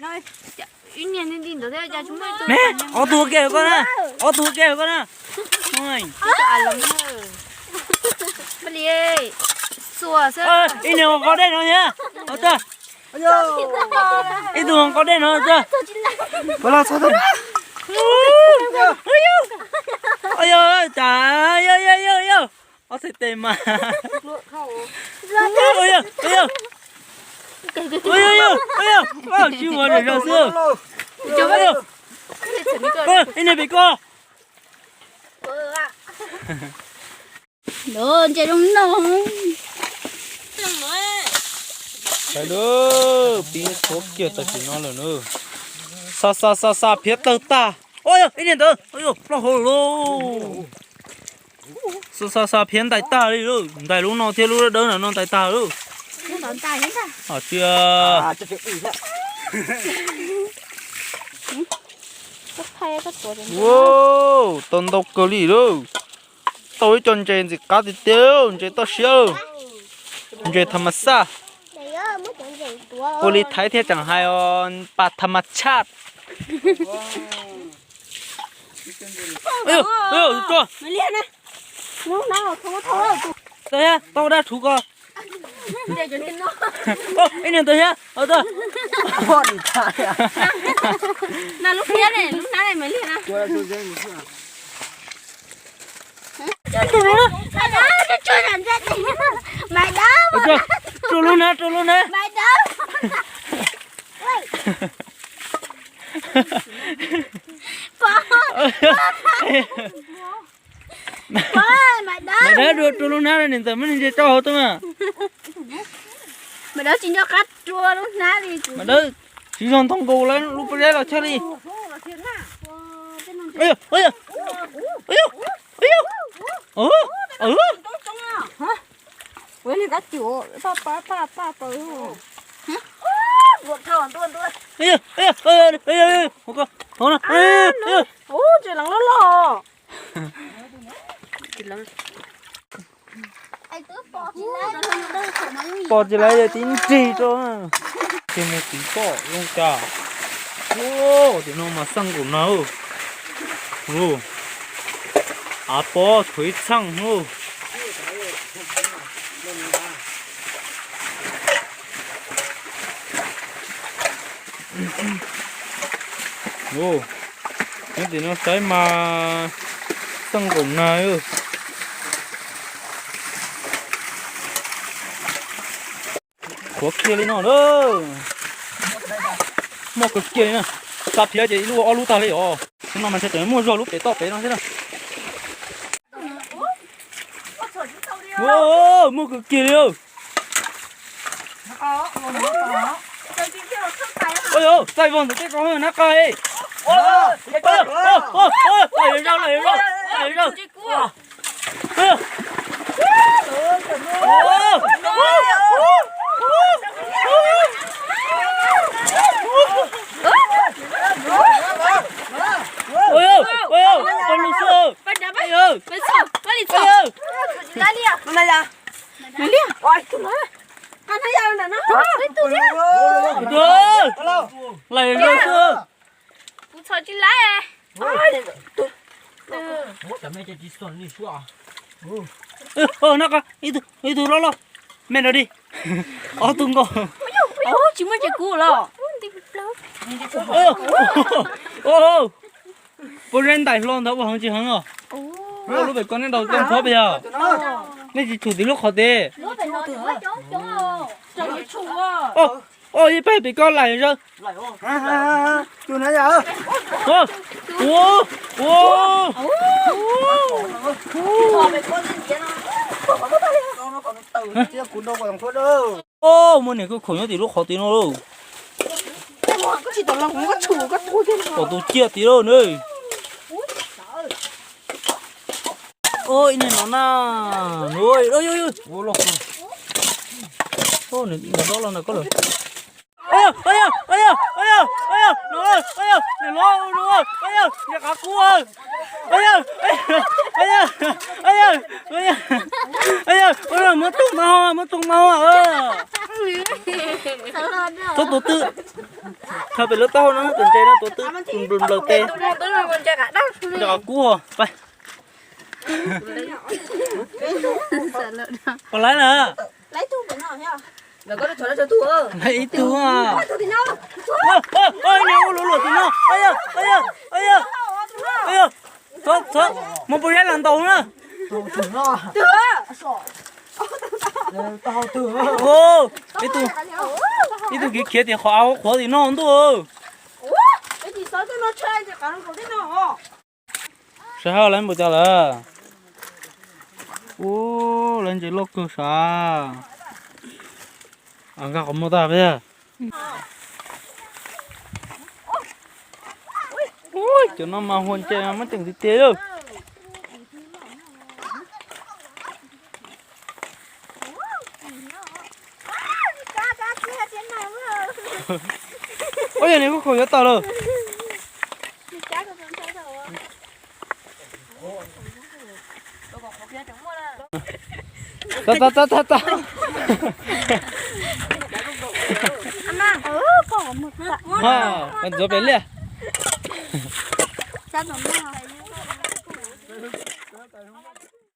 Ne, ob tug ua ke koj na, ob tug ua ke koj na. Ib niag nqos dej no thiab. Ib tug nqos dej no thiab. Yog, yog, yog, ob txhais tes mas. Yog, yog, yog, tsis ua zog xwb. Ib niag pem koj. Ntses zoo no. Sawv daws, pib qhuav kiag tam sim no lawm na. Xa xa xa xa phiab tawg tag. Ua yog ib niag ntawd, ua yog plaub hau lauj. Xa xa xa phiab ntais tag li lauj, ntais lub no thiab lub dawb dawb no ntais tag lauj. Hos tsia. Wow, tau ntau kawg li lauj. Tau ib co ntses ntxim qab tiag tiag, ntses toj siab, ntses tham mas xaj. Ua li Thaib thiaj tseem hais os, pas tham mas tshaj. Ntawd thiab, tau dab rhuv ko. Ib niag ntawd thiab. Rua lub hnab, rua lub hnab. Maiv Dawb, rua rua lub hnab, niam ntxawm muab niag ntses tso hauv tuaj mas. Maiv Dawb tsis nco qab rua lub hnab li. Maiv Dawb tsis zoo ntoo nkaus lawv lub pob zeb los tshaj li. Pom tsis lawv yog tib nrig rau. Ces mus tiv toj zoo cas. Tim no mas xaj nkaum na. Av pob thuav ib txheej lauj. Nyob tim no saib mas xaj nkaum na. Qhuav kiag li no na. Muaj kawg kiag li na. Xa phiab ces ib lub ua ob lub tag li os. Tus no mas ntshe tseem muaj zog lub pem toj pem no thiab na. Muaj kawg kiag li. Txaij vog ntawm tej ko nab qa. Lawm zaws, lawm zaws, lawm zaws. Lawm zaws xwb. Nab qa, ib tug loj loj, me nrog di. Ob tug nkaus. Tsis muaj ces kuv los. Pob zeb ntais hlo ntawd ua heev tsis heev os. Lub pem ko nej ntaus tau nqhuab pes yog? Nej tsis tshum tim lub qhov tid. Oj, ib pab pem ko laim zaws. Muaj niam kuj khoom nyob tim lub qhov tid no lauj. Pom tus ciaj tid lauj ne. Ib niag no na. Niam hlob los ntawm koj lawm. Niam hlob, niam qab kub. Muab tus no, muab tus no. Txhob tus twg. Khaws pem lub taub hau no, tus ntses no tuav twb nplaws nplaws tes. Nco kub. Pais. Puas laib na? Laib ib tug. Niag ua luv luam tim no. Txhob, mus pus zeb los ntaus na. Ib tug khiav tim qhov av qhuav tim no ntuj. Sav hab lawv npaum cas lawm. Ub, lawv ntses loj kawg sav. Nkag qhov muag tag peb. Cov no mas hua ntses mas muab ceem tiag tiag lawm. Ua yog nws kuj khaus yuav tau lawm. Tau tau tau tau. Ntxuav pem liaj.